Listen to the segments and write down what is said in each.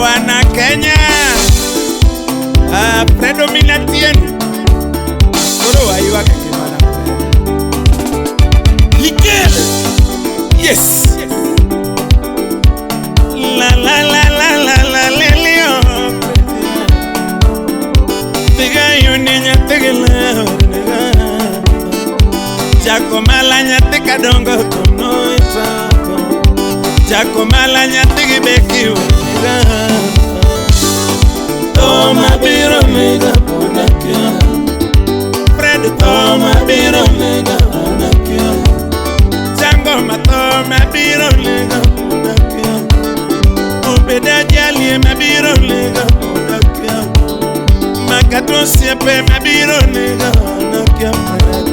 Wana Kenya, Fredo Minatien, koro waywak e ngimana. Ikel! Yes! La la la la la la lelio. Tiga yuni nyathi leo. Chako mala nyathi kadongo tono itako. Chako mala nyathi gi beki wega. Tho mabiro nega pod akia. Fred tho mabiro nega an akia. Chango ma tho mabiro nega pod akia. Obed ajali mabiro nega pod akia. Makata osiepe mabiro nega an akia. Fred.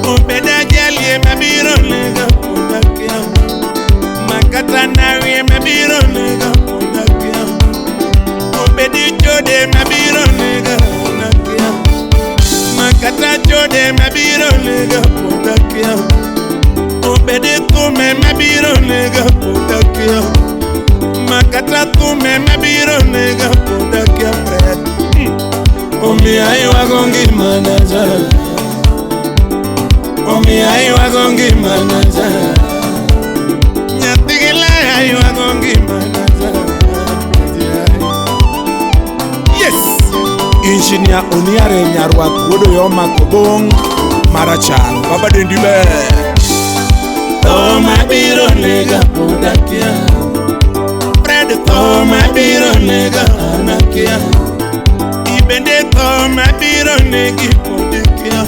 Obed ajali mabiro nega pod akia. Makata nawi mabiro nega pod akia. Obedi chode mabiro nega an akia. Makata chode mabiro nega pod akia. Obedi thume mabiro nega pod akia. Makata thume mabiro nega pod akia. Fred. Omiyo aywago ngimana jara. Omiyo aywago ngimana jara. Nyathi gi le aywago ngimana jara. Yes! Engineer Oniare Nyarwath wuod Oyoma Kobong marachar. Baba dendi ber. Tho mabiro nega pod akia. Fred tho mabiro nega an akia. Ibende tho mabiro negi pod ikia.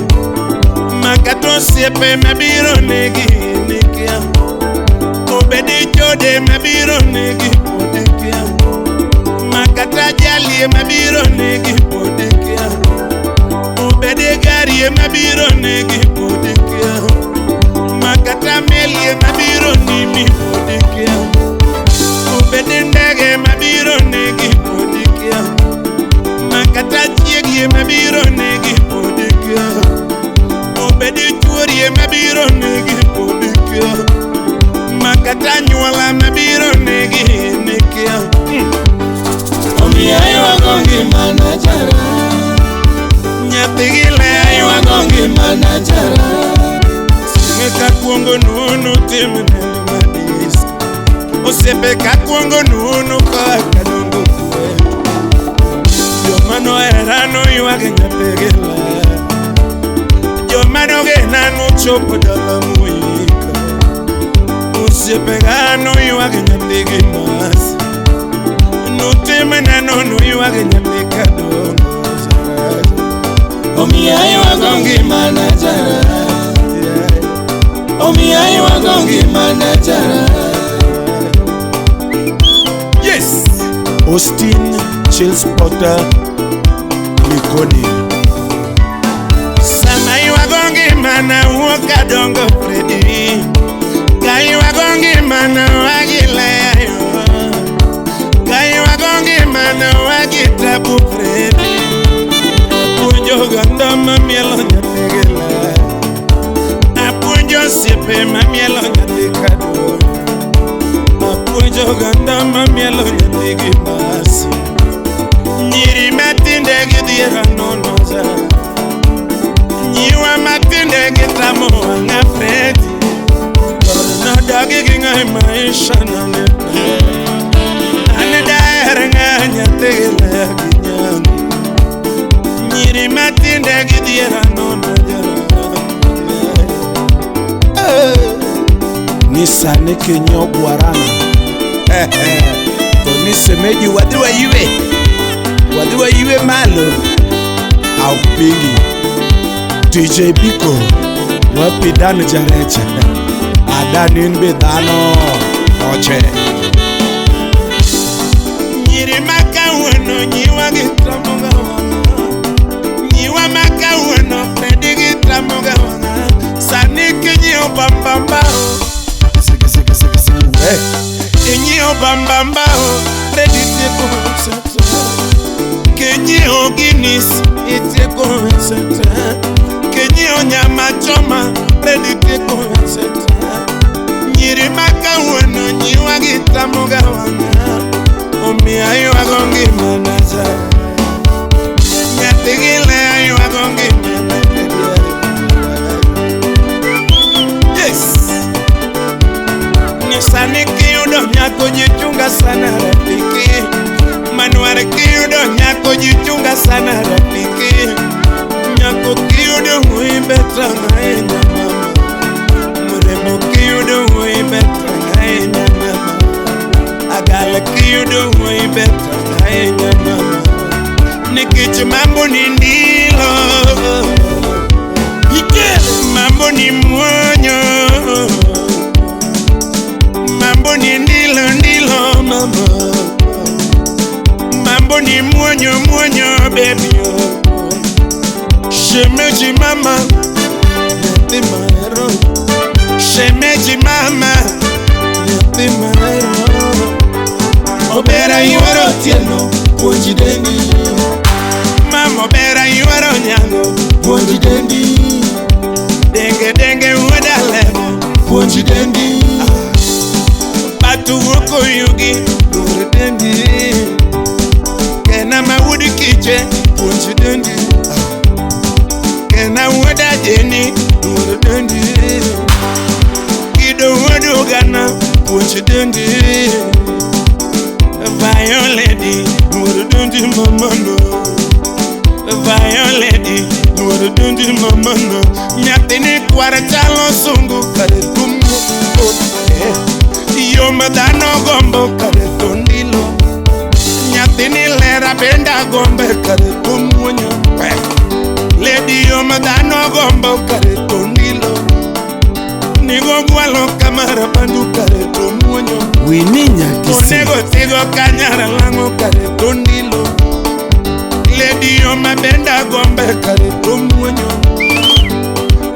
Makata osiepe mabiro negi nikia. Obedi chode mabiro negi pod ikia. Makata jalie mabiro negi pod ikia. Obedi garie mabiro negi pod ikia. Makata melie mabiro nimi pod ikia. Obedi ndege mabiro negi pod ikia. Makata chiegi mabiro negi pod ikia. Obedi chuorie mabiro negi pod ikia. Makata nyuola mabiro negi nikia. Omiyo aywago ngimana jara. Nyathi gi le aywago ngimana jara. Sing'e kakuongo nunu tim neno madis. Osiepe kakuongo nunu koa kadongo kwetu. Joma nohera noywag nyathi gi le. Joma nogena nochopo dala moika. Osiepega noywag nyathi gi masi. Nutim neno noywag nyathi kadongo jara. Omiyo aywago ngimana jara. Omiyo aywago ngimana jara. Yes! Austin Chillspotter Likoni. Sama aywago ngimana wuok kadongo Fredi. Ka aywago ngimana wagileyo. Ka aywago ngimana wagitabu Fredi. Apuonjo oganda mamielo nyathi gi le. Apuonjo osiepe mamielo nyathi kadongo. Apuonjo oganda mamielo nyathi gi masi. Nyiri matinde gidhiero nono ja. Nyiwa matinde gitamo wang'a Fredi. Nodagi gi ng'ae maisha nane ber. An daher ng'a nyathi gi le gi nyangu. Nyiri matinde gidhiero nono ja. Ni sani kinyiewo guarana. To ni semeji wadhi waywe. Wadhi waywe malo. Aok pingi. DJ Biko. Wapi Dan Jarecha. Adan in be dhano. Oche. Nyiri ma kawuono nyiwa gitamoga wang'a. Nyiwa ma kawuono Fredi gitamoga wang'a. Sani kinyiewo bambambao. Sike sike sike sike. Hey. Inyiewo bambambao. Fredi tieko. Kinyi Kinyiewo Guinness itieko pesa te. Kinyiewo nyama choma bread itieko pesa te. Nyiri ma kawuono nyiwa gi tamoga wang'a. Omiyo aywago ngimana cha. Nyathi gi le aywago ngimana e diere. Yes. Ni sani kiyudo nyako ji chunga sana rafiki. Manwar kiyudo nyako ji chunga sana rafiki. Nyako kiyudo wuoyi tang' ahinya mama. Mrembo kiyudo wuoyi tang' ahinya mama. Agala kiyudo wuoyi tang' ahinya mama. Nikech mambo ni ndilo. Mambo ni muonyo. Mambo ni ndilo ndilo mama. Mambo ni muonyo muonyo baby oh. Shemeji mama nyathi mahero. Shemeji mama nyathi mahero. Obera ywaro tielo puonji dendi. Mama obera ywaro nyango puonji dendi. Denge denge wuod alemo puonji dendi. Batu wuok oyugi luor dendi. Kena ma wuod kiche puonj dendi. Kena wuod ajeni luor dendi. Kido wuod ugana puonj dendi. Violady luor dendi mamano. Violady luor dendi mamano. Nyathini kwar chalo sungu kare tumo. Yo ma dhano gombo kare to ndilo. Nyathini lera benda gombe kare to muonyo. Lady yo ma dhano gombo kare to ndilo. Nigo gwalo kamara bandu kare to muonyo. Winnie Nyakisi. Onego tigo kanyara lang'o kare to ndilo. Lady yo ma benda gombe kare to muonyo.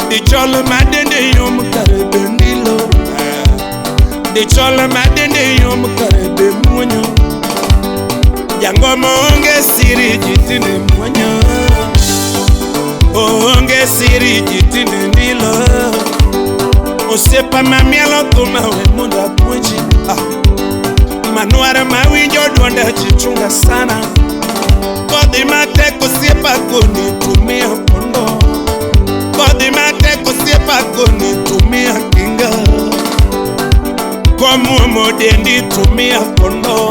Dichol ma dende yom kare be ndilo. Dichol ma dende yom kare be muonyo. Jangoma onge siri ji tinde muonyo. Onge siri ji tinde ndilo. Osiepa ma mielo thuma we mondo apuonji. Manwar ma winjo duonda ji chunga sana. Kodhi matek osiepa koni tumia kondo. Kodhi matek osiepa koni tumia kinga. Komuomo dendi tumia kondo.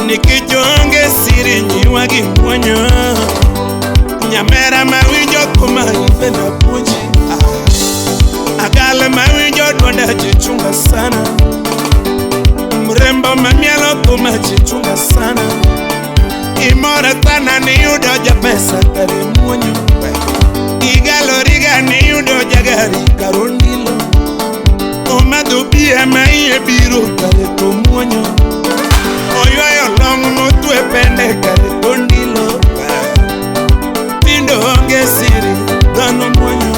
Nikech onge siri nyiwa gi muonyo. Nyamera ma winjo thuma bende apuonji. Agala ma winjo duonda ji chunga sana. Mrembo ma mielo thuma ji chunga sana. Imor sana niyudo japesa kare muonyo. Igalo riga niyudo jagari karo ndilo. Omadho bia ma iye biro kare to muonyo. Oywayo long motwe pende kare to ndilo. Tindo onge siri dhano muonyo.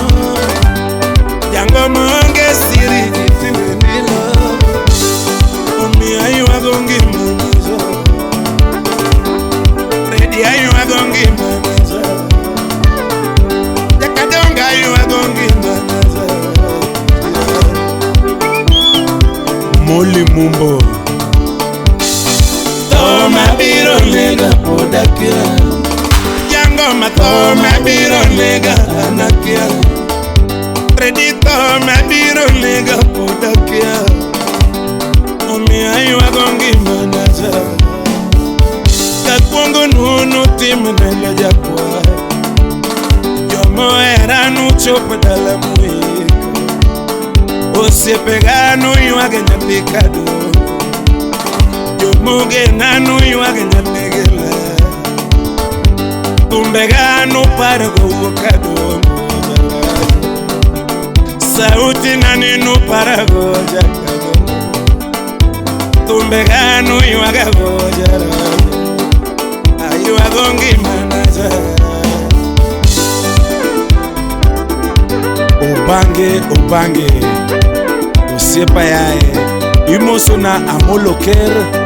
Jangoma onge siri ji tinde ndilo. Omiyo aywago ngimana cha. Fredi aywago ngimana cha. Jakadonga aywago ngimana cha. Molly Mumbo. Tho mabiro nega pod akia. Jangoma tho mabiro nega an akia. Fredi tho mabiro nega pod akia. Omiyo aywago ngimana cha. Kakwongo nuono timne jakwar. Jomohera nochopo dala moiko. Osiepega noywag nyathi kadongo. Jomogena noywag nyathi gi ler. Thumbega nopargo wuok kadongo jalayo. Sauti nani noparago jakadongo. Thumbega noywagago jalayo. Aywago ngimana cha. Obange obange. Osiepa yaye. Imoso na Amolo Ker